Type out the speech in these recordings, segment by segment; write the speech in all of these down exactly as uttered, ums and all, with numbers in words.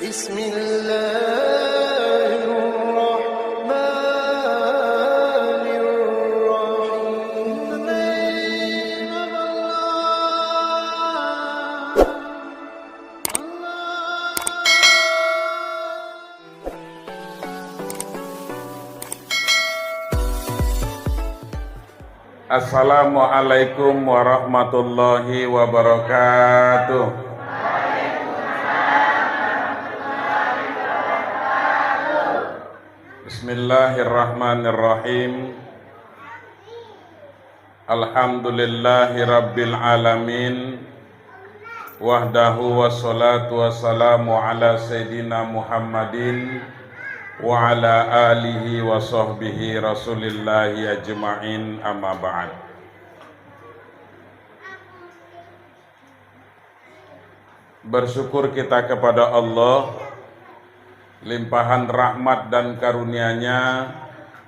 Bismillahirrahmanirrahim. Assalamualaikum warahmatullahi wabarakatuh. Bismillahirrahmanirrahim. Alhamdulillahirabbil alamin. Wahdahu, wassalatu wassalamu ala sayyidina Muhammadin wa ala alihi wa sahbihi Rasulillahi ajma'in, amma ba'd. Bersyukur kita kepada Allah, limpahan rahmat dan karunia-Nya,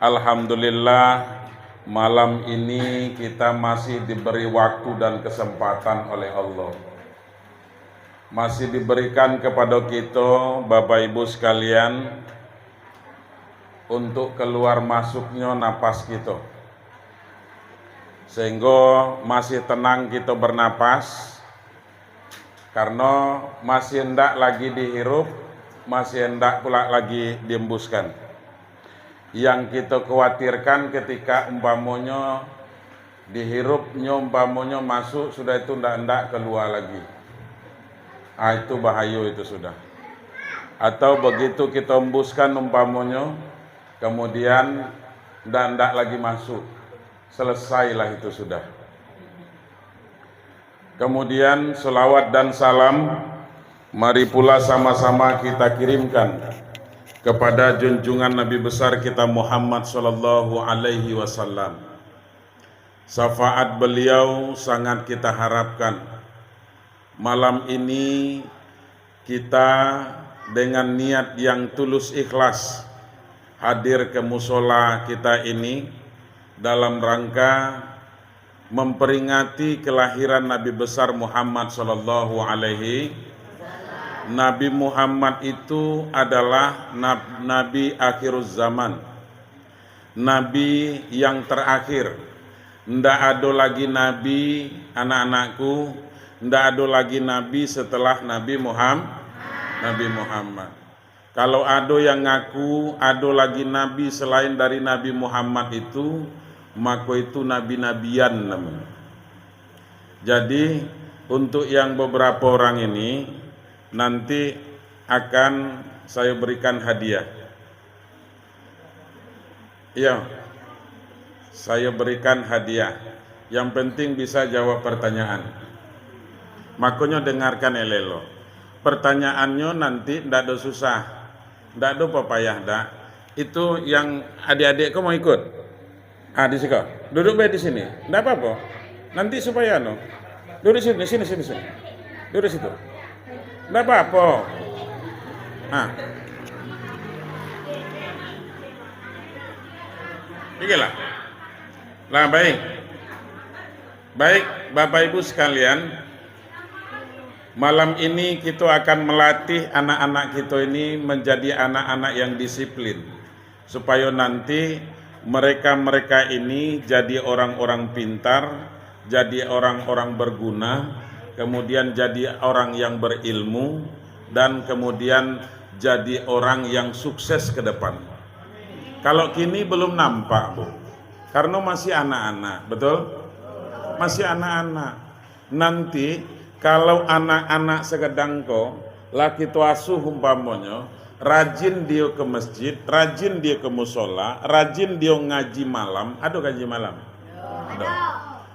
alhamdulillah, malam ini kita masih diberi waktu dan kesempatan oleh Allah. Masih diberikan kepada kita, Bapak Ibu sekalian, untuk keluar masuknya napas kita. Sehingga masih tenang kita bernapas, karena masih hendak lagi dihirup, masih hendak pula lagi diembuskan. Yang kita khawatirkan ketika umpamonyo dihirup, nyo umpamonyo masuk, sudah itu ndak-ndak keluar lagi. Ah, itu bahayo itu sudah. Atau begitu kita embuskan umpamonyo, kemudian ndak-ndak lagi masuk. Selesailah itu sudah. Kemudian, salawat dan salam mari pula sama-sama kita kirimkan kepada junjungan Nabi besar kita Muhammad sallallahu alaihi wasallam. Syafaat beliau sangat kita harapkan. Malam ini kita dengan niat yang tulus ikhlas hadir ke musola kita ini dalam rangka memperingati kelahiran Nabi besar Muhammad sallallahu alaihi. Nabi Muhammad itu adalah nab-, nabi akhiruz zaman, nabi yang terakhir. Ndak ado lagi nabi, anak-anakku, ndak ado lagi nabi setelah Nabi Muham-, Nabi Muhammad. Kalau ado yang ngaku ado lagi nabi selain dari Nabi Muhammad itu, mako itu nabi-nabian namanya. Jadi, untuk yang beberapa orang ini, nanti akan saya berikan hadiah. Iyo, saya berikan hadiah. Yang penting bisa jawab pertanyaan. Makonyo dengarkan elok-elok. Pertanyaannyo nanti ndak ado susah, ndak ado papayah, ndak. Itu yang adik-adik ko mau ikut? Ah, di siko. Duduk bae di sini. Ndak apa-apa. Nanti supaya anu. Duduk sini, sini, sini, sini. Duduk situ. Ndak apa-apa. Ah. Pikirlah. Lah, baik. Baik, Bapak Ibu sekalian, malam ini kita akan melatih anak-anak kita ini menjadi anak-anak yang disiplin, supaya nanti mereka-mereka ini jadi orang-orang pintar, jadi orang-orang berguna, kemudian jadi orang yang berilmu, dan kemudian jadi orang yang sukses ke depan. Kalau kini belum nampak, Bu. Karena masih anak-anak, betul? Masih anak-anak. Nanti, kalau anak-anak sagadang ko, lah kito asuh umpamonyo, rajin dio ke masjid, rajin dio ke musola, rajin dio ngaji malam. Ado ngaji malam? Ado.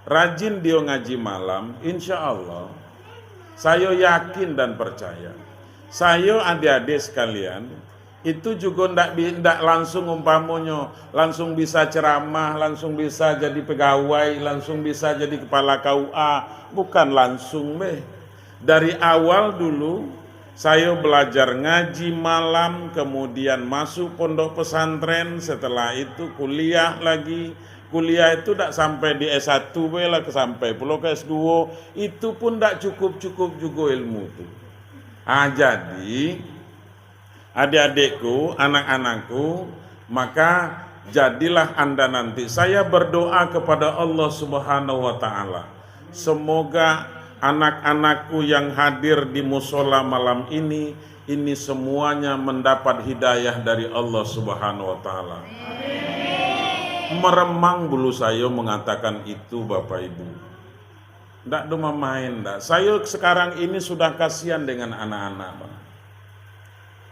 Rajin dio ngaji malam, insya Allah, sayo yakin dan percaya, sayo, adik-adik sekalian, itu jugo ndak bi-, ndak langsung umpamonyo, langsung bisa ceramah, langsung bisa jadi pegawai, langsung bisa jadi kepala K U A. Bukan langsung, beh. Dari awal dulu, sayo belajar ngaji malam, kemudian masuk pondok pesantren, setelah itu kuliah lagi. Kuliah itu ndak sampai di S satu, beh, lah, sampai pulo ke S dua. Itu pun ndak cukup-cukup jugo ilmu tu. Ah, jadi, Adik-adikku, anak-anakku, maka jadilah Anda nanti. Saya berdoa kepada Allah Subhanahu wa Ta'ala, semoga anak-anakku yang hadir di musola malam ini, ini semuanya mendapat hidayah dari Allah Subhanahu wa Ta'ala. Meremang bulu sayo mengatakan itu, Bapak Ibu. Ndak do mamain, ndak. Sayo sekarang ini sudah kasihan dengan anak-anak, Bang.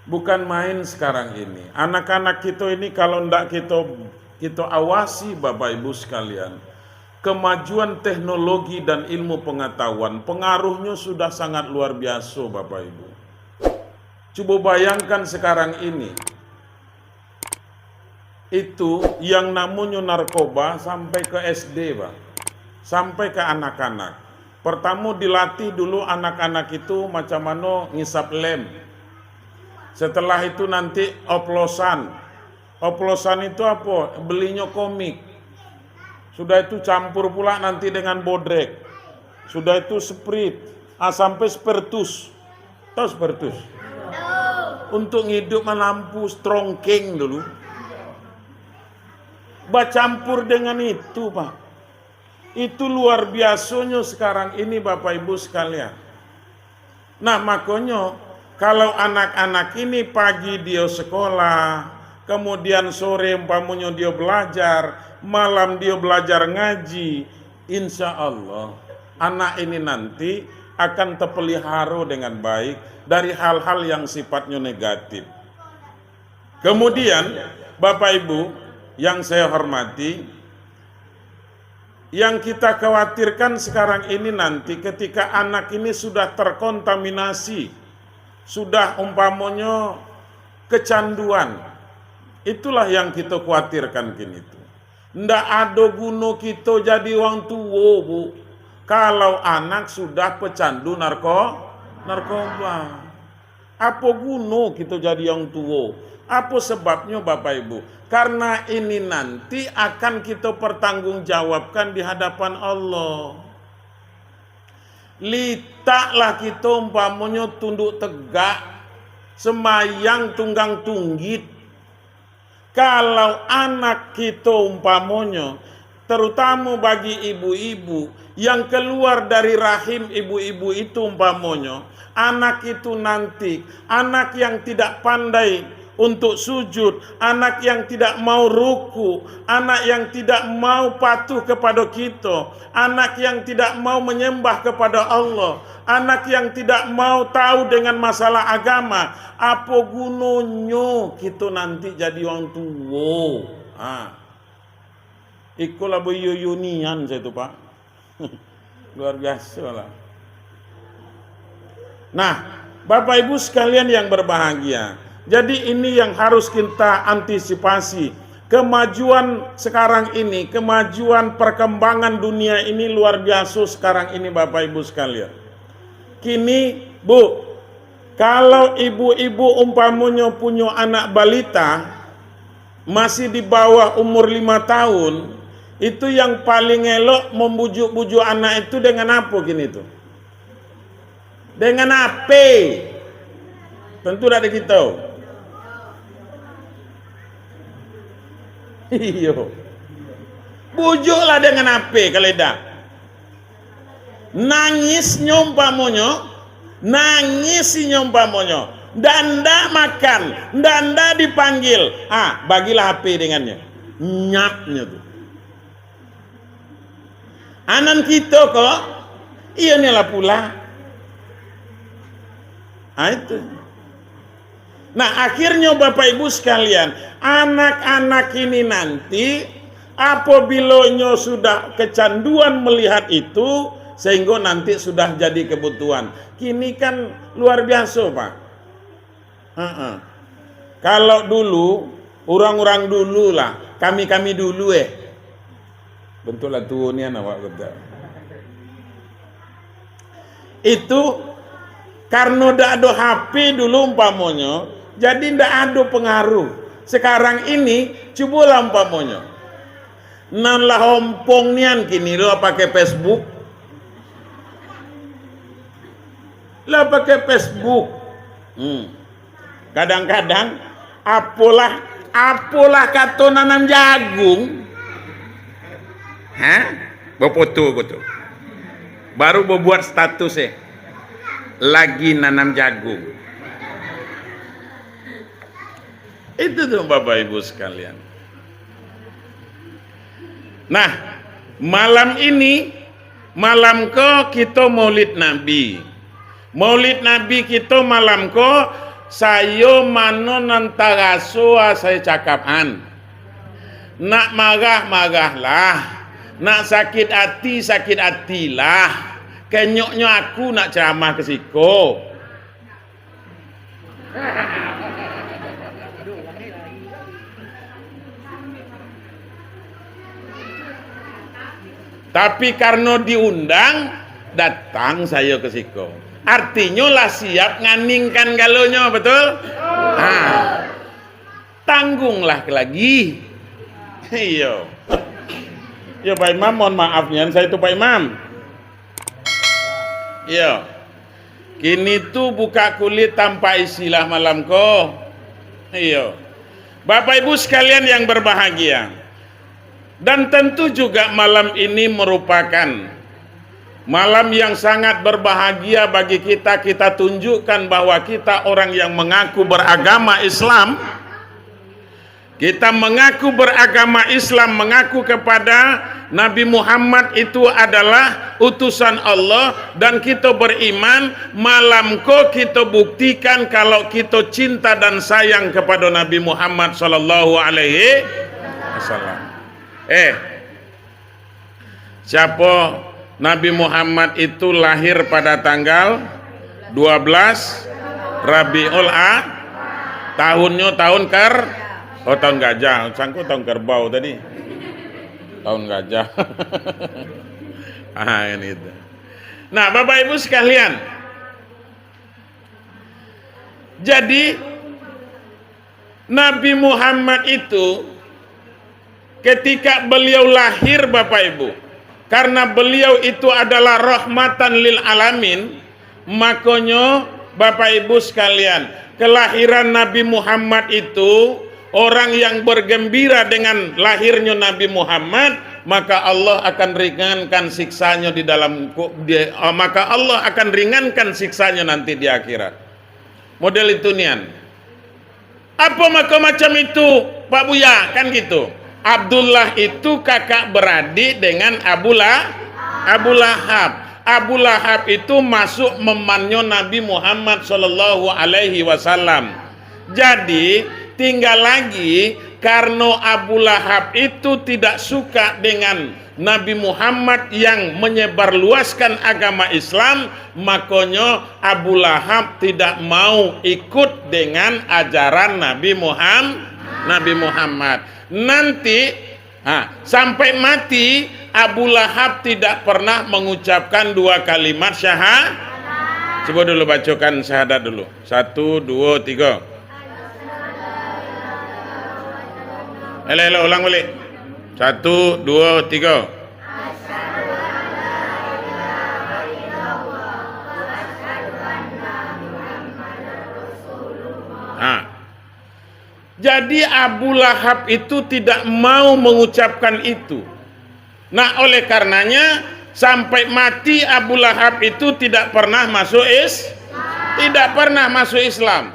Bukan main sekarang ini. Anak-anak kito ini kalau ndak kito, kito awasi, Bapak Ibu sekalian, kemajuan teknologi dan ilmu pengetahuan, pengaruhnyo sudah sangat luar biaso, Bapak Ibu. Cubo bayangkan sekarang ini, itu yang namonyo narkoba sampai ke S D, Pak. Sampai ke anak-anak. Pertamo dilatih dulu anak-anak itu macam mano ngisap lem. Setelah itu nanti oplosan. Oplosan itu apo? Belinyo komik. Sudah itu campur pula nanti dengan bodrek. Sudah itu sprit. Ah, sampai spiritus. Tahu spiritus? Untuk ngidup malampu strongkeng dulu. Bacampur dengan itu, Pak. Itu luar biasonyo sekarang ini, Bapak Ibu sekalian. Nah, makonyo, kalau anak-anak ini pagi dio sekolah, kemudian sore umpamonyo dio belajar, malam dio belajar ngaji, insya Allah, anak ini nanti akan terpelihara dengan baik dari hal-hal yang sifatnya negatif. Kemudian, Bapak Ibu yang saya hormati, yang kita khawatirkan sekarang ini nanti ketika anak ini sudah terkontaminasi, sudah umpamonyo kecanduan, itulah yang kita khawatirkan kini tu. Ndak ado guno kito jadi urang tuo, Bu, kalau anak sudah pecandu narko-, narkoba. Apo guno kito jadi urang tuo? Apo sebabnyo, Bapak Ibu? Karena ini nanti akan kito pertanggungjawabkan di hadapan Allah. Litaklah kito umpamonyo tunduk tegak, sembayang tunggang tunggit. Kalau anak kito umpamonyo, terutamo bagi ibu-ibu, yang keluar dari rahim ibu-ibu itu umpamonyo, anak itu nanti, anak yang tidak pandai untuk sujud, anak yang tidak mau ruku, anak yang tidak mau patuh kepada kito, anak yang tidak mau menyembah kepada Allah, anak yang tidak mau tahu dengan masalah agama, apo gunonyo kito nanti jadi urang tuo? Ha. Iko lah baiyo-iyo nian sajo tu, Pak. Luar biaso lah. Nah, Bapak Ibu sekalian yang berbahagia, jadi ini yang harus kita antisipasi. Kemajuan sekarang ini, kemajuan perkembangan dunia ini luar biaso sekarang ini, Bapak Ibu sekalian. Kini, Bu, kalau ibu-ibu umpamonyo punyo anak balita, masih di bawah umur lima tahun, itu yang paling elok mambujuk-bujuk anak itu dengan apo kini tu? Dengan H P. Tentu dak di kito. Iyo. Bujuklah dengan H P, kalau idak. Nangisnyo umpamonyo, nangisnyo umpamonyo, ndak, ndak makan, ndak, ndak dipanggia, ah, bagilah H P dengannyo. Nyapnyo tu. Anan kito ko, iyo ni lah pula. Ah, itu. Nah, akhirnyo Bapak Ibu sekalian, anak-anak ini nanti, apabila inyo sudah kecanduan melihat itu, sehingga nanti sudah jadi kebutuhan. Kini kan luar biasa, Pak. Heeh. Kalau dulu, urang-urang dulu lah, kami-kami dulu, eh. Bentuklah tuo nian awak kata. Itu karano dak ado H P dulu umpamonyo, jadi ndak ado pengaruh. Sekarang ini, cubolah umpamonyo. Nan lah ompong nian kini lo pakai Facebook. Lah pakai Facebook. Hmm. Kadang-kadang, apolah, apolah kato nanam jagung. Hah? Bafoto ko tu. Baru babuat status, eh. Lagi nanam jagung. Itu tu, Bapak Ibu sekalian. Nah, malam ini, malam ko kito Maulid Nabi. Maulid Nabi kito malam ko, sayo mano nan taraso, ah, sayo cakap an. Nak marah, marahlah. Nak sakik ati, sakik atilah. Kenyoknyo aku nak ceramah ke siko. Tapi karano diundang, datang sayo ke siko. Artinyo lah siap nganingkan galonyo, betul? Ha. Tanggunglah lagi. Iyo. Yo, Pak Imam, mohon maaf nian, sayo tu, Pak Imam. Iyo. Kini tu buka kulit tampak isilah malam ko. Iyo. Bapak Ibu sekalian yang berbahagia, dan tentu juga malam ini merupakan malam yang sangat berbahagia bagi kita. Kita tunjukkan bahwa kita orang yang mengaku beragama Islam. Kita mengaku beragama Islam, mengaku kepada Nabi Muhammad itu adalah utusan Allah, dan kita beriman, malam ko kita buktikan kalau kita cinta dan sayang kepada Nabi Muhammad sallallahu alaihi wasallam. Eh, Siapo? Nabi Muhammad itu lahir pada tanggal dua belas Rabiul A, tahunnyo tahun kar-, oh, tahun gajah. Sangko tahun kerbau tadi. Tahun gajah. Ah, kan gitu. Nah, Bapak Ibu sekalian, jadi, Nabi Muhammad itu, ketika beliau lahir, Bapak Ibu, karena beliau itu adalah rahmatan lil alamin, makonyo, Bapak Ibu sekalian, kelahiran Nabi Muhammad itu, orang yang bergembira dengan lahirnyo Nabi Muhammad, maka Allah akan ringankan siksanyo di dalam ku-, di, eh, maka Allah akan ringankan siksanyo nanti di akhirat. Model itu nian. Apo mako macam itu, Pak Buya? Kan gitu. Abdullah itu kakak beradik dengan Abu La-, Abu Lahab. Abu Lahab itu masuk memannyo Nabi Muhammad sallallahu alaihi wasallam. Jadi, tinggal lagi, karno Abu Lahab itu tidak suka dengan Nabi Muhammad yang menyebarluaskan agama Islam, makonyo Abu Lahab tidak mau ikut dengan ajaran Nabi Muham-, Nabi Muhammad. Nanti, ha, sampai mati, Abu Lahab tidak pernah mengucapkan dua kalimat syaha-, cubo dulu bacokan syahadat dulu. Satu, dua, tiga. Elok, elok, ulang balik. Satu, dua, tiga. Ha. Jadi, Abu Lahab itu tidak mau mengucapkan itu. Nah, oleh karenanya, sampai mati Abu Lahab itu tidak pernah masuk Is-, tidak pernah masuk Islam.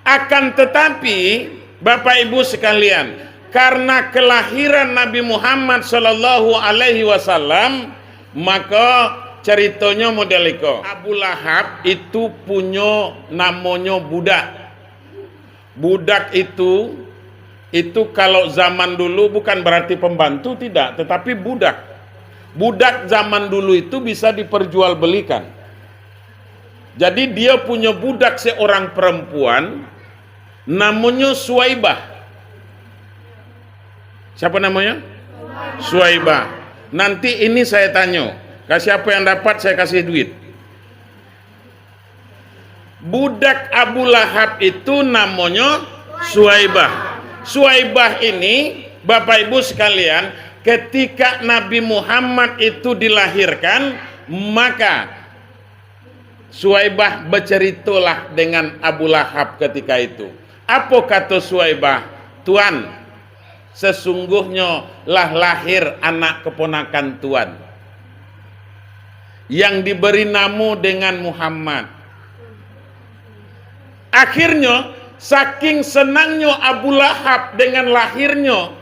Akan tetapi, Bapak Ibu sekalian, karena kelahiran Nabi Muhammad sallallahu alaihi wasallam, maka ceritonyo model iko. Abu Lahab itu punyo namonyo budak. Budak itu, itu kalau zaman dulu bukan berarti pembantu, tidak, tetapi budak. Budak zaman dulu itu bisa diperjualbelikan. Jadi, dia punya budak seorang perempuan, namonyo Suwaibah. Siapa namanya? Suwaibah. Nanti ini saya tanyo, ka siapa yang dapat, saya kasih duit. Budak Abu Lahab itu namonyo Suwaibah. Suwaibah ini, Bapak Ibu sekalian, ketika Nabi Muhammad itu dilahirkan, maka Suwaibah bacaritolah dengan Abu Lahab ketika itu. Apo kato Suwaibah? "Tuan, sesungguhnyo lah lahir anak keponakan Tuan, yang diberi namo dengan Muhammad." Akhirnyo, saking senangnyo Abu Lahab dengan lahirnyo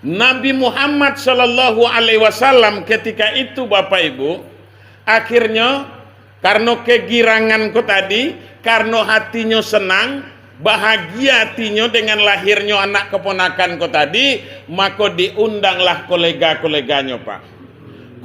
Nabi Muhammad sallallahu alaihi wasallam ketika itu, Bapak Ibu, akhirnyo, karano kegirangan ko tadi, karano hatinyo senang, bahagia hatinyo dengan lahirnyo anak keponakan ko tadi, mako diundanglah kolega-koleganyo, Pak.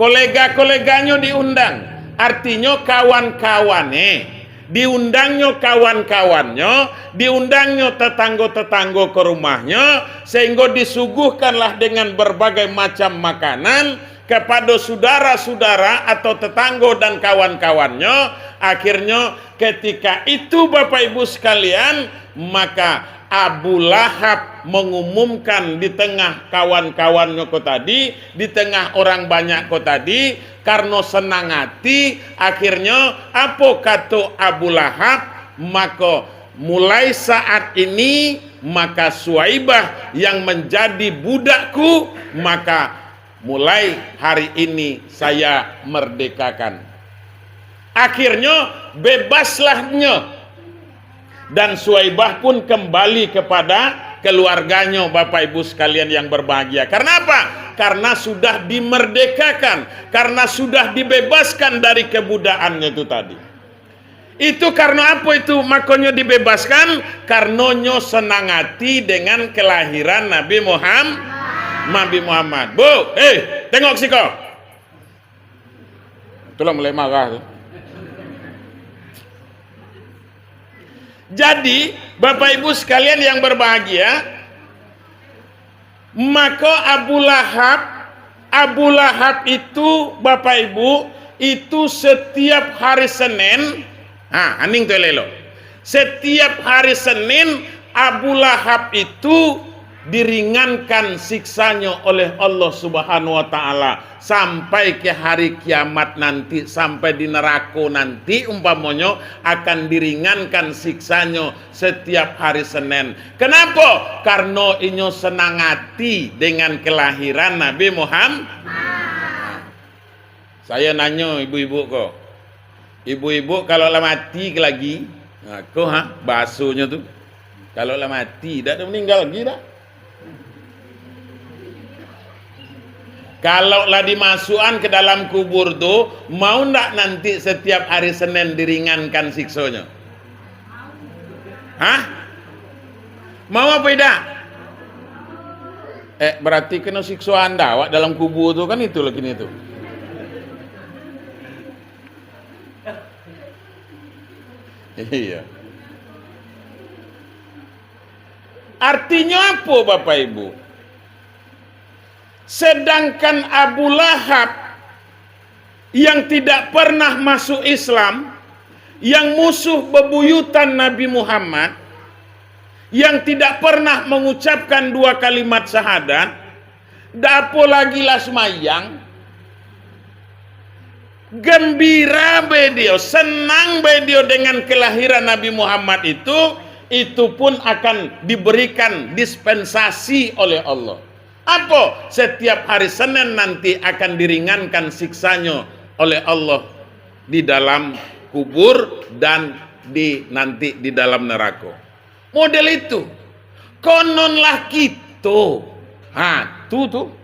Kolega-koleganyo diundang, artinyo kawan-kawan, eh. Diundangnyo kawan-kawannyo, diundangnyo tetanggo-tetanggo ke rumahnyo, sehinggo disuguhkanlah dengan berbagai macam makanan kepada sudara-sudara atau tetanggo dan kawan-kawannyo. Akhirnyo, ketika itu, Bapak Ibu sekalian, maka Abu Lahab mengumumkan di tengah kawan-kawannyo ko tadi, di tengah orang banyak ko tadi, karano senang hati, akhirnyo apo kato Abu Lahab? Mako, mulai saat ini, maka Suwaibah yang menjadi budakku, maka mulai hari ini saya merdekakan. Akhirnyo, bebaslah nyo. Dan Suwaibah pun kembali kepada keluarganyo, Bapak Ibu sekalian yang berbahagia. Karena apa? Karena sudah dimerdekakan, karena sudah dibebaskan dari kebudaannya itu tadi. Itu karena apa itu makonyo dibebaskan? Karena nyo senang hati dengan kelahiran Nabi Muhammad. Nabi Muhammad. Bu, eh, tengok siko. Itulah mulai marah tu. Jadi, Bapak Ibu sekalian yang berbahagia, maka Abu Lahab, Abu Lahab itu, Bapak Ibu, itu setiap hari Senin, ha, aning tu elok-elok. Setiap hari Senin, Abu Lahab itu diringankan siksanyo oleh Allah Subhanahu wa Ta'ala, sampai ke hari kiamat nanti, sampai di nerako nanti, umpamonyo, akan diringankan siksanyo setiap hari Senin. Kenapa? Karena inyo senang hati dengan kelahiran Nabi Muhammad. Saya nanyo ibu-ibu ko, ibu-ibu kalau lah mati ke lagi? Ha, ko ha, bahasonyo tu. Kalau lah mati, dak ado meninggal lagi dak? Kalau lah dimasukan ke dalam kubur tu, mau ndak nanti setiap hari Senin diringankan siksonyo? Hah? Mau apa idak? Eh, berarti kena sikso anda awak dalam kubur tu kan, itulah kini tu. Iya. Artinyo apo, Bapak Ibu? Sedangkan Abu Lahab yang tidak pernah masuk Islam, yang musuh bebuyutan Nabi Muhammad, yang tidak pernah mengucapkan dua kalimat syahadat, dak apo lagi lah sumayang, gembira bae dio, senang bae dio dengan kelahiran Nabi Muhammad itu, itu pun akan diberikan dispensasi oleh Allah. Apo? Setiap hari Senin nanti akan diringankan siksanyo oleh Allah di dalam kubur dan di, nanti di dalam neraka. Model itu. Kononlah kito. Ha, tu, tu.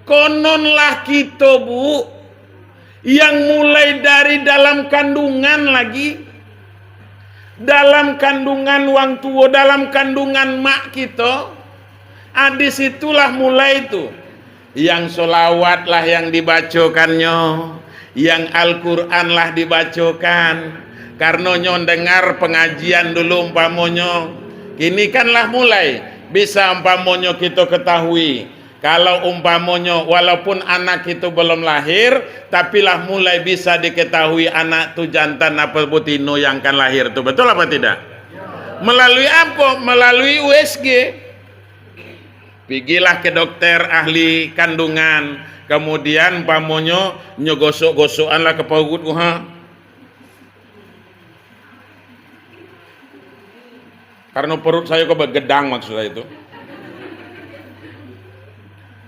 Kononlah kito, Bu, yang mulai dari dalam kandungan lagi. Dalam kandungan wang tuo, dalam kandungan mak kito. Ah, di situlah mulai tu. Yang sholawat lah yang dibacokannyo, yang Al-Quran lah dibacokan. Karno nyo dengar pengajian dulu umpamonyo. Kini kan lah mulai, bisa umpamonyo kito ketahui. Kalau umpamonyo, walaupun anak itu belum lahir, tapi lah mulai bisa diketahui anak tu jantan apa butino yang akan lahir tu. Betul apa tidak? Melalui apa? Melalui U S G. Pigilah ke dokter ahli kandungan, kemudian umpamonyo nyo gosok-gosokanlah ke paruik tu, ha. Karena perut saya kok bergedang, maksud saya itu.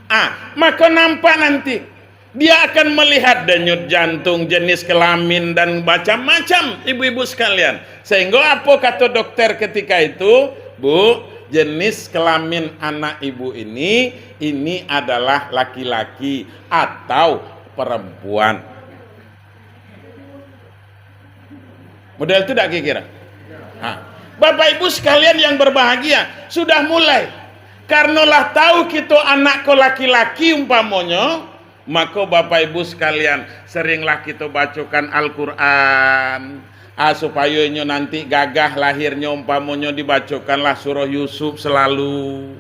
Ah, maka nampak nanti. Dia akan melihat denyut jantung, jenis kelamin, dan macam-macam, ibu-ibu sekalian. Sehingga apa kata dokter ketika itu? "Bu, jenis kelamin anak ibu ini, ini adalah laki-laki atau perempuan." Model tu dak kira-kira? Ha. Bapak Ibu sekalian yang berbahagia, sudah mulai. Karno lah tahu kito anak ko laki-laki umpamonyo, mako Bapak Ibu sekalian, seringlah kito bacokan Al-Quran. Ah, supayo inyo nanti gagah lahirnyo, umpamonyo dibacokanlah surah Yusuf selalu.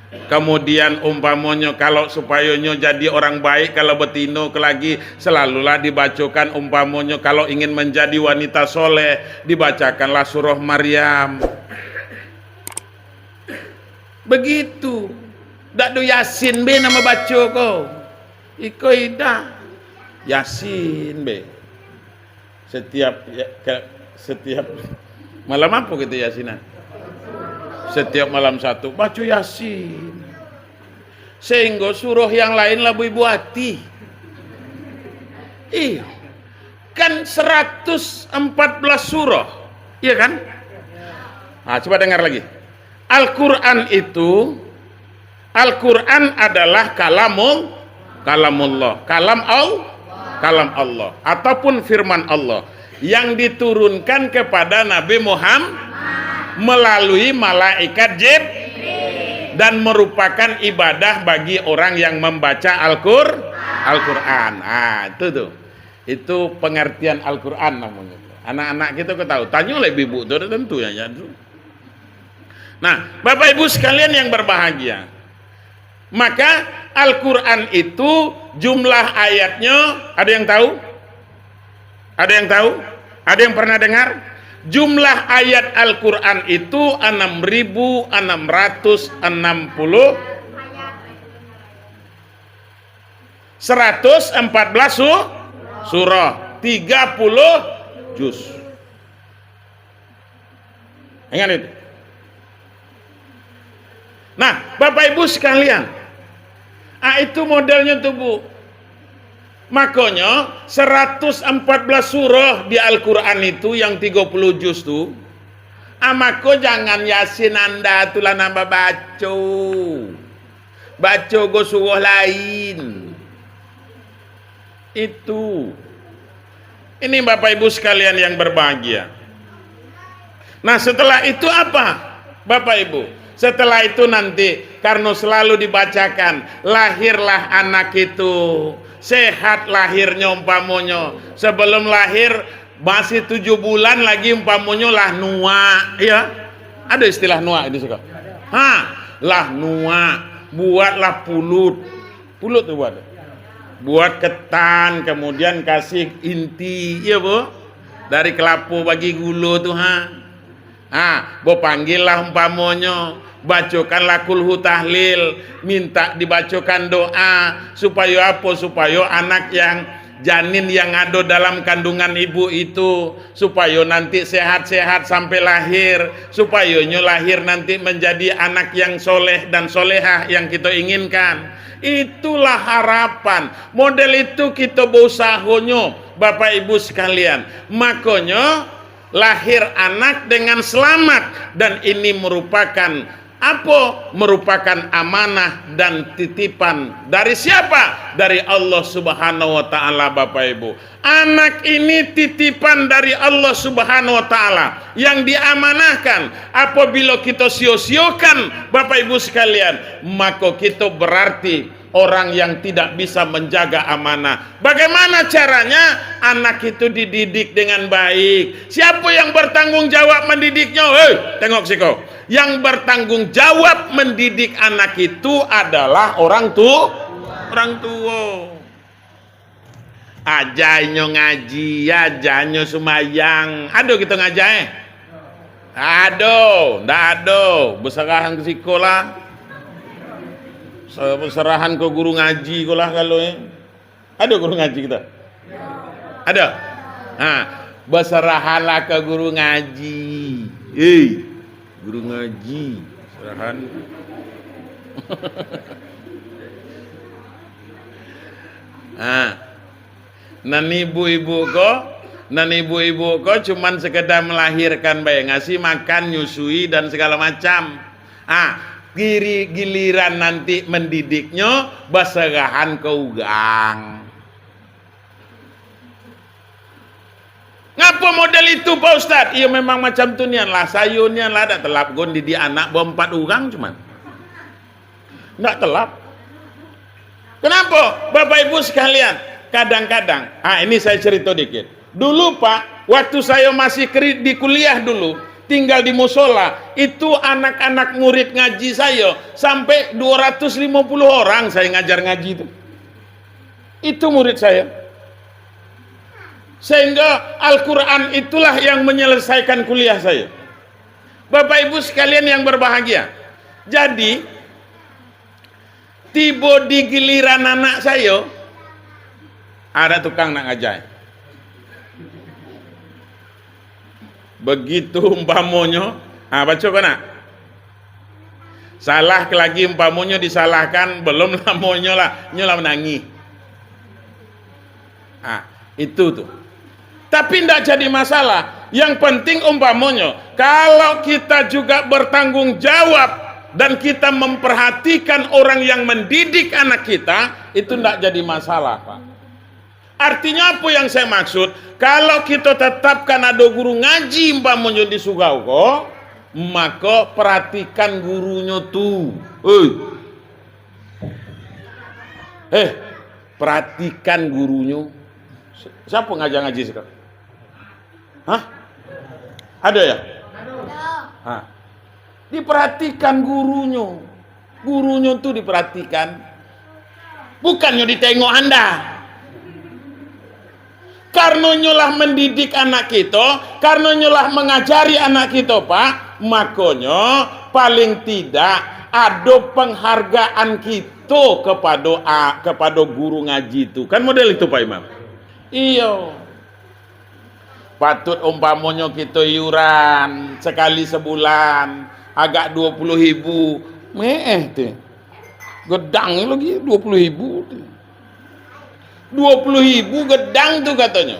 Kemudian umpamonyo, kalau supayo nyo jadi orang baik, kalau betino ke lagi, selalulah dibacokan, umpamonyo, kalau ingin menjadi wanita soleh, dibacakanlah surah Maryam. Begitu. Dak do Yasin be namo baco ko. Iko indak. Yasin be. Setiap ya, ke, setiap malam apa kita yasinan? Setiap malam satu baca Yasin. Sehingga surah yang lain lah beribu hati. Iya. Kan seratus empat belas surah. Iya kan? Nah, coba dengar lagi. Al-Quran itu Al-Quran adalah kalamul, kalamullah, kalam Al, kalam Allah, ataupun firman Allah yang diturunkan kepada Nabi Muhammad melalui malaikat Jib-, dan merupakan ibadah bagi orang yang membaca Al-Qur-, Al-Quran. Ah, itu tuh. Itu pengertian Al-Quran namanya. Anak-anak kita kau tahu, tanya oleh ibu tu, ada tentu ya, ya, tu. Nah, Bapak Ibu sekalian yang berbahagia, maka Al-Quran itu jumlah ayatnya, ada yang tahu? Ada yang tahu? Ada yang pernah dengar? Jumlah ayat Al-Quran itu enam ribu enam ratus enam puluh, seratus empat belas su-, surah, tiga puluh juz. Ingat itu. Nah, Bapak Ibu sekalian, ah, itu modelnya tuh, Bu. Makonyo, seratus empat belas surah di Al-Quran itu yang tiga puluh juz tu, ah, mako jangan Yasin anda tu lah nambah baco. Baco go surah lain. Itu. Ini Bapak Ibu sekalian yang berbahagia. Nah, setelah itu apa, Bapak Ibu? Setelah itu nanti, karena selalu dibacakan, lahirlah anak itu, sehat lahirnya umpamonyo. Sebelum lahir, masih tujuh bulan lagi umpamonyo lah nuak, ya. Ada istilah nuak itu suka. Ha, lah nuak, buatlah pulut. Pulut tu buat. Buat ketan, kemudian kasih inti, iya, Bu? Dari kelapo bagi gulo tu, ha. Ha, bapanggillah umpamonyo, bacokanlah kulhu tahlil, minta dibacokan doa, supayo apo? Supayo anak yang, janin yang ado dalam kandungan ibu itu, supayo nanti sehat-sehat sampai lahir, supayo nyo lahir nanti menjadi anak yang soleh dan solehah yang kito inginkan. Itulah harapan. Model itu kito beusahonyo, Bapak Ibu sekalian. Makonyo, lahir anak dengan selamat, dan ini merupakan apo? Merupakan amanah dan titipan dari siapa? Dari Allah Subhanahu wa Ta'ala, Bapak Ibu. Anak ini titipan dari Allah Subhanahu wa Ta'ala yang diamanahkan. Apabila kita sio-siokan, Bapak Ibu sekalian, maka kita berarti orang yang tidak bisa menjaga amanah. Bagaimana caranya? Anak itu dididik dengan baik. Siapa yang bertanggung jawab mendidiknya? Hei, tengok siko. Yang bertanggung jawab mendidik anak itu adalah orang tu-, orang tua. Ajainyo ngaji, ajainyo sumayang. Ado kito ngaja, eh? Ado, ndak ado. Basarahan ka siko lah. Sa-, basarahan ka guru ngaji ko lah kalau, eh. Ado guru ngaji kito? Ado? Ha, basarahanlah ka guru ngaji. Eh. Guru ngaji, sarahan. Ha. Nan ibu-ibu ko, nan ibu-ibu ko cuman sekedar melahirkan bae, ngasih makan, nyusui, dan segala macam. Ah, giri-, giliran nanti mendidiknyo, baserahan ka urang. Ngapo model itu, Pak Ustaz? Iyo, memang macam tu nian lah. Sayo nian lah, dak telap gon didik anak baempat urang cuman. Ndak telap. Kenapa? Bapak Ibu sekalian, kadang-kadang, ah, ini saya cerita dikit. Dulu, Pak, waktu saya masih keri-, di kuliah dulu, tinggal di musola, itu anak-anak murid ngaji saya sampai dua ratus lima puluh orang saya ngajar ngaji itu. Itu murid saya. Sehingga Al-Quran itulah yang menyelesaikan kuliah saya. Bapak Ibu sekalian yang berbahagia, jadi, tibo di giliran anak sayo, ada tukang nak ngajar. Begitu umpamonyo, ha, baco ko nak? Salah lagi umpamonyo disalahkan, belum lamonyo lah, nyo lah manangih. Ah, itu tu. Tapi ndak jadi masalah. Yang penting umpamonyo, kalau kita juga bertanggung jawab dan kita memperhatikan orang yang mendidik anak kita, itu ndak jadi masalah, Pak. Artinya apa yang saya maksud? Kalau kita tetapkan ado guru ngaji umpamonyo di surau ko, maka perhatikan gurunyo tu. Oi. Eh, perhatikan gurunyo. Si-, siapa ngajar ngaji sekarang? Hah? Ada ya? Ha. Diperhatikan gurunyo. Gurunyo tu diperhatikan. Bukannyo ditengok anda. Karnonyo lah mendidik anak kito, karnonyo lah mengajari anak kito, Pak, makonyo paling tidak ado penghargaan kito kepado a-, kepado guru ngaji tu. Kan model itu, Pak Imam? Iyo. Patut umpamonyo kito iuran sakali sabulan, agak dua puluh ribu. Meeh tu. Gedang lagi dua puluh ribu tu. Dua puluh ribu gedang tu katonyo.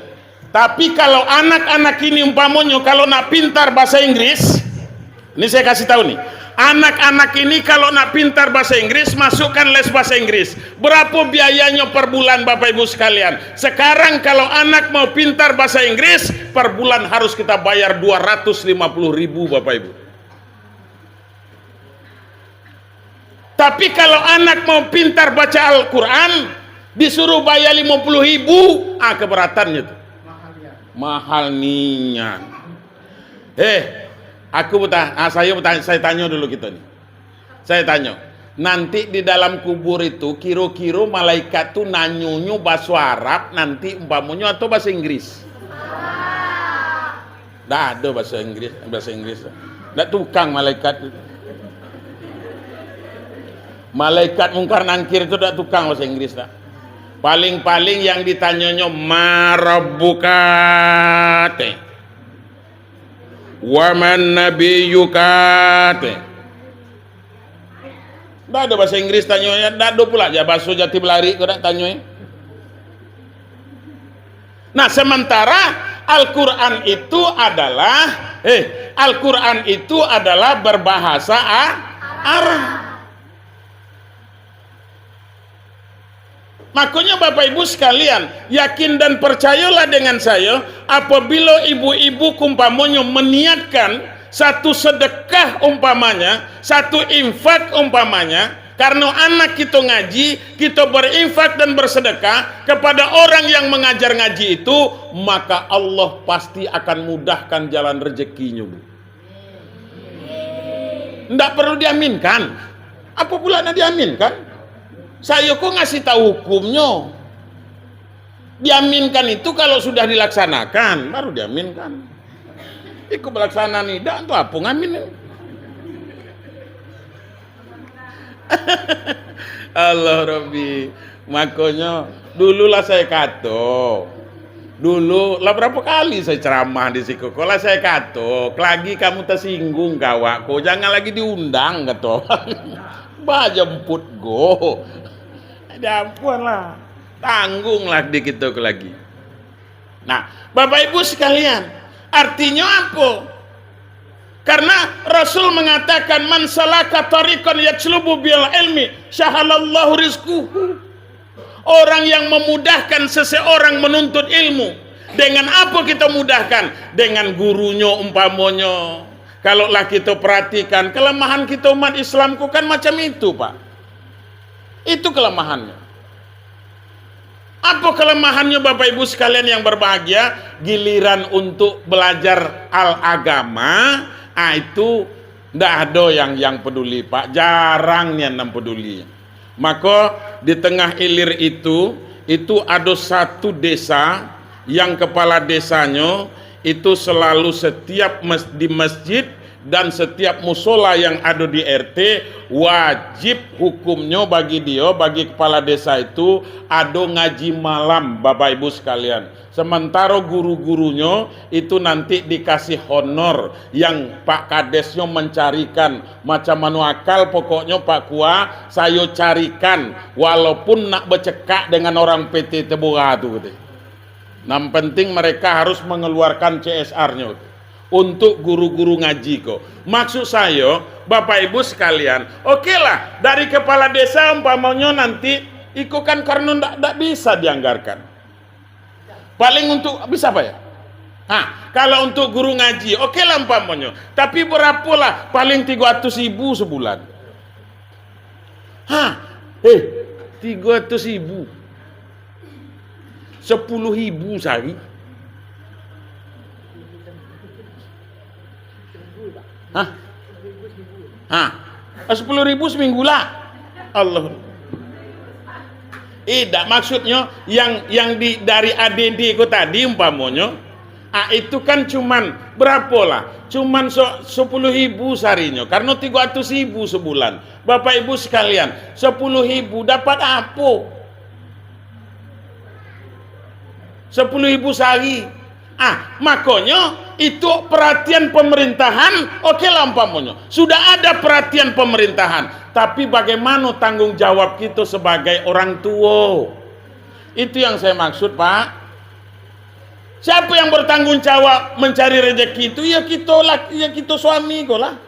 Tapi kalau anak-anak ini umpamonyo kalau nak pintar bahasa Inggris, ini saya kasih tahu nih, anak-anak ini kalau nak pintar bahasa Inggris, masukkan les bahasa Inggris. Berapa biayanya per bulan, Bapak Ibu sekalian? Sekarang kalau anak mau pintar bahasa Inggris, per bulan harus kita bayar dua ratus lima puluh ribu, Bapak Ibu. Tapi kalau anak mau pintar baca Al-Quran, disuruh bayar lima puluh ribu, ah, keberatannyo tu. Mahal nian. Eh, aku bertanya, ah, saya bertanya, saya tanya dulu kita ni. Saya tanya, nanti di dalam kubur itu, kiro-kiro malaikat tu nanyonyo baso Arab nanti umpamonyo atau baso Inggris? Ndak ado baso Inggris, baso Inggris. Ndak tukang malaikat tu. Malaikat Mungkar Nangkir tu ndak tukang baso Inggris, ndak. Paling-paling yang ditanyonyo, "Ma rabbuka?" te. "Wa man nabiyyuka?" te. Ndak ado baso Inggris tanyo, ya, ndak ado pula ja baso Jati Balarik ko ndak tanyo, ya. Nah, sementara Al-Quran itu adalah, eh, Al-Quran itu adalah berbahasa A-, Arab. Makonyo, Bapak Ibu sekalian, yakin dan percayolah dengan saya, apabila ibu-ibu kumpamonyo meniatkan satu sedekah umpamanya, satu infak umpamanya, karena anak kito ngaji, kito berinfak dan bersedekah kepada orang yang mengajar ngaji itu, maka Allah pasti akan mudahkan jalan rezekinyo, Bu. Ndak perlu diaminkan. Apa pula nak diaminkan? Sayo ko ngasih tahu hukumnyo. Diaminkan itu kalau sudah dilaksanakan, baru diaminkan. Iko pelaksanaan idak tu apo ngamin? Allah Rabbi. Makonyo, dululah saya kato, Dulu, lah barapo kali sayo caramah di siko ko, lah sayo kato, lagi kamu tasingguang ka awak ko, jangan lagi diundang, kato. Bajemput go. Ya ampun lah. Tangguanglah di kito ko lagi. Nah, Bapak Ibu sekalian, artinyo apo? Karena Rasul mengatakan, "Man salaka tariqan yatlubu bil ilmi, sahhalallahu rizquhu." Orang yang memudahkan seseorang menuntut ilmu, dengan apa kita mudahkan? Dengan gurunyo umpamonyo. Kalau lah kita perhatikan, kelemahan kita umat Islam ko kan macam itu, Pak. Itu kelemahannya. Apa kelemahannya, Bapak Ibu sekalian yang berbahagia? Giliran untuk belajar al-agama, ah, itu ndak ado yang, yang peduli, Pak. Jarang nian nan peduli. Mako, di tengah ilir itu, itu ado satu desa yang kepala desanyo itu selalu setiap mes-, di masjid dan setiap musola yang ado di R T, wajib hukumnyo bagi dio, bagi kepala desa itu, ado ngaji malam, Bapak Ibu sekalian. Sementaro guru-gurunyo itu nanti dikasih honor, yang Pak Kadesnyo mencarikan, macam mano akal, pokoknyo Pak Kua, sayo carikan, walaupun nak becekak dengan orang P T Tebora tu, kata. Nan penting mereka harus mengeluarkan C S R-nyo tu untuk guru-guru ngaji ko. Maksud sayo, Bapak Ibu sekalian, okelah, dari kepala desa umpamonyo nanti, iko kan karano ndak, ndak bisa dianggarkan. Paling untuk, bisa apa ya? Ha, kalau untuk guru ngaji, okelah umpamonyo. Tapi barapolah? Paling tigo ratus ribu sebulan. Ha, eh, tigo ratus ribu. Sepuluh ribu sehari. Hah? Hah? Ah, sepuluh ribu seminggu lah. Allah. Idak, maksudnyo yang, yang di, dari A D D ko tadi umpamonyo, ah, itu kan cuman berapolah? Cuman so-, sepuluh ribu sarinyo, karno tigo ratus ribu sebulan. Bapak Ibu sekalian, sepuluh ribu dapat apo? Sepuluh ribu sehari. Ah, makonyo itu perhatian pemerintahan, okelah umpamonyo. Sudah ada perhatian pemerintahan, tapi bagaimana tanggung jawab kita sebagai orang tua? Itu yang saya maksud, Pak. Siapa yang bertanggung jawab mencari rezeki itu? Ya kita laki, ya kita suami ko lah.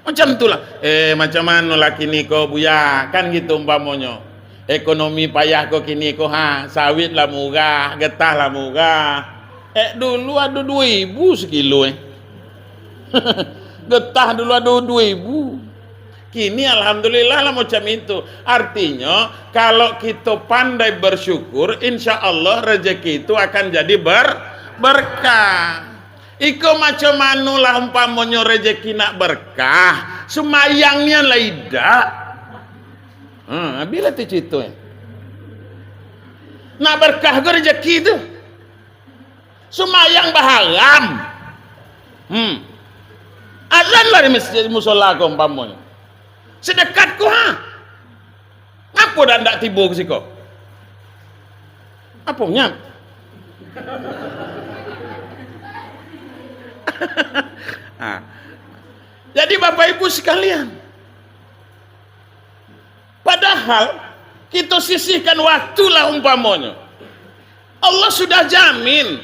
Macam tu lah. Eh, macam mano lah kini ko, Buya? Kan gitu umpamonyo. Ekonomi payah ko kini ko, ha. Sawit lah murah, getah lah murah. Eh, dulu ado duo ribu sekilo, eh. Getah dulu ado duo ribu. Kini alhamdulillah lah macam itu. Artinyo, kalau kito pandai bersyukur, insya Allah rezeki itu akan jadi ber-, berkah. Iko macam mano lah umpamonyo rezeki nak berkah, sumbayang nian lah idak. Ha, habislah tu cerito. Nak berkah ko rezeki tu. Sumbayang baharam. Hmm. Azan lah di masjid, musola ko umpamonyo. Sedekat ko, ha. Ngapo dah ndak tibo ka siko? Aponyo? Ah. Jadi, Bapak Ibu sekalian, padahal kito sisihkan waktu lah umpamonyo. Allah sudah jamin.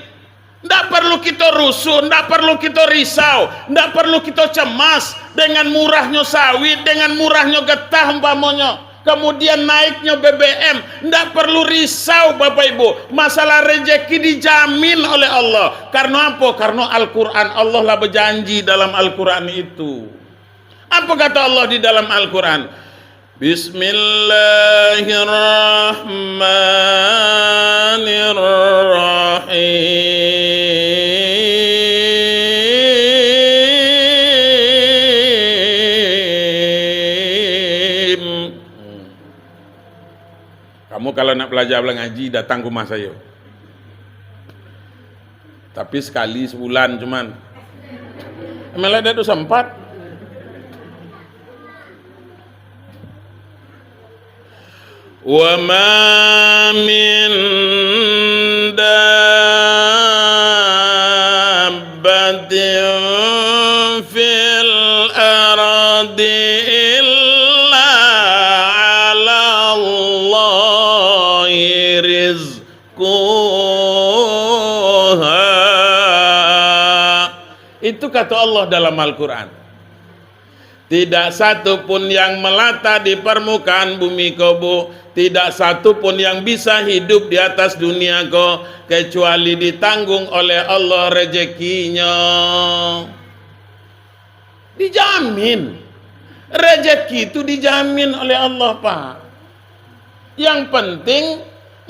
Ndak perlu kito rusuh, ndak perlu kito risau, ndak perlu kito cemas dengan murahnyo sawit, dengan murahnyo getah umpamonyo, kemudian naiknyo B B M. Ndak perlu risau, Bapak Ibu. Masalah rezeki dijamin oleh Allah. Karena apa? Karena Al-Quran. Allah lah berjanji dalam Al-Quran itu. Apa kata Allah di dalam Al-Quran? Bismillahirrahmanirrahim. Kamu kalau nak belajar, belajar ngaji, datang ke rumah saya. Tapi sekali sebulan cuman. Emang lah dak tu sempat. وما من دابة في الأرض إلا على الله رزقها. Itu kata Allah dalam Al-Quran. Tidak satu pun yang melata di permukaan bumi ko, Bu, tidak satu pun yang bisa hidup di atas dunia ko, kecuali ditanggung oleh Allah rezekinya. Dijamin. Rezeki itu dijamin oleh Allah, Pak. Yang penting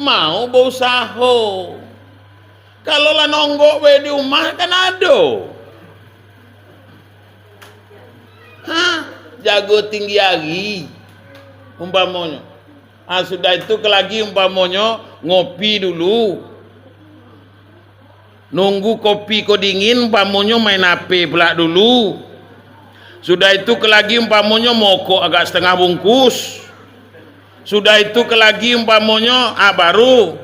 mau bausaho. Kalau lah nonggok we di umah, kan ado. Ha, jago tinggi ari, umpamonyo. Ha, sudah itu ka lagi umpamonyo ngopi dulu. Nunggu kopi ko dingin, umpamonyo main H P pulak dulu. Sudah itu ka lagi umpamonyo mokok agak satangah bungkus. Sudah itu ka lagi umpamonyo, ah, baru,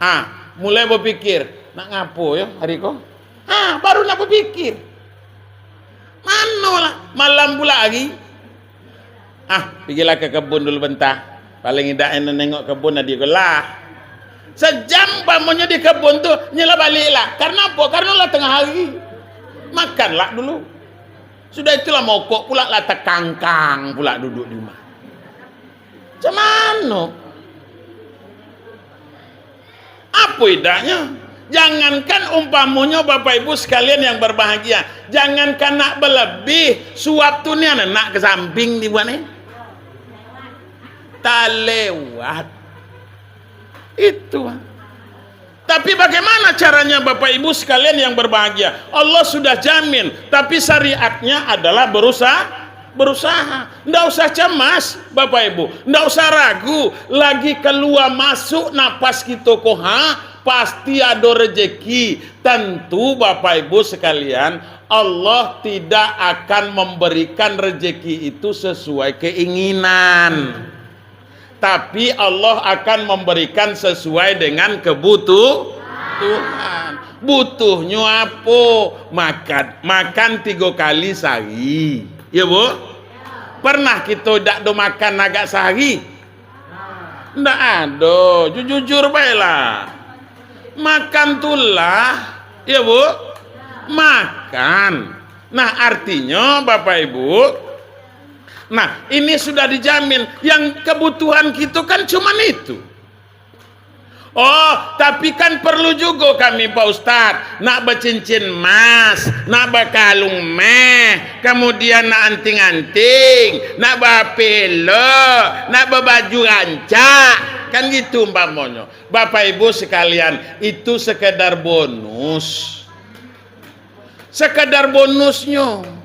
ah, mulai bapikir, "Nak ngapo yo ari ko?" Ah, baru nak bapikir. Manolah, malam pulak ari. Ah, pigilah ka kebun dulu banta. Paling indak enak nengok kebun adi ko lah. Sajam umpamonyo di kebun tu, nyo lah baliak lah. Karano apo? Karano lah tangah ari. Makanlah dulu. Sudah itu lah mokok pulak, lah takangkang pulak duduak di umah. Macam mano? Apo idaknyo? Jangankan umpamonyo, Bapak Ibu sekalian yang berbahagia, jangankan nak balabih, suap tu nian nak ka samping dibuek ni. Talewat. Itu. Tapi bagaimana caranya, Bapak Ibu sekalian yang berbahagia? Allah sudah jamin, tapi syariatnya adalah berusaha, berusaha. Ndak usah cemas, Bapak Ibu. Ndak usah ragu. Lagi kalua masuk napas kito ko, ha, pasti ado rejeki. Tentu, Bapak Ibu sekalian, Allah tidak akan memberikan rejeki itu sesuai keinginan. Tapi Allah akan memberikan sesuai dengan kebutuhan. Butuhnyo apo? Makan, makan tigo kali sahari. Yo, Bu? Pernah kito dak do makan agak sahari? Ndak ado. Ju-, jujur bae lah. Makan tu lah. Yo, Bu? Makan. Nah, artinyo, Bapak Ibu, nah, ini sudah dijamin. Yang kebutuhan kito kan cuman itu. Oh, tapi kan perlu jugo kami, Pak Ustadz, nak bacincin emas, nak bakalung meh, kamudian nak anting-anting, nak ba-H P elok, nak babaju rancak, kan gitu umpamonyo. Bapak Ibu sekalian, itu sekedar bonus. Sekadar bonusnyo.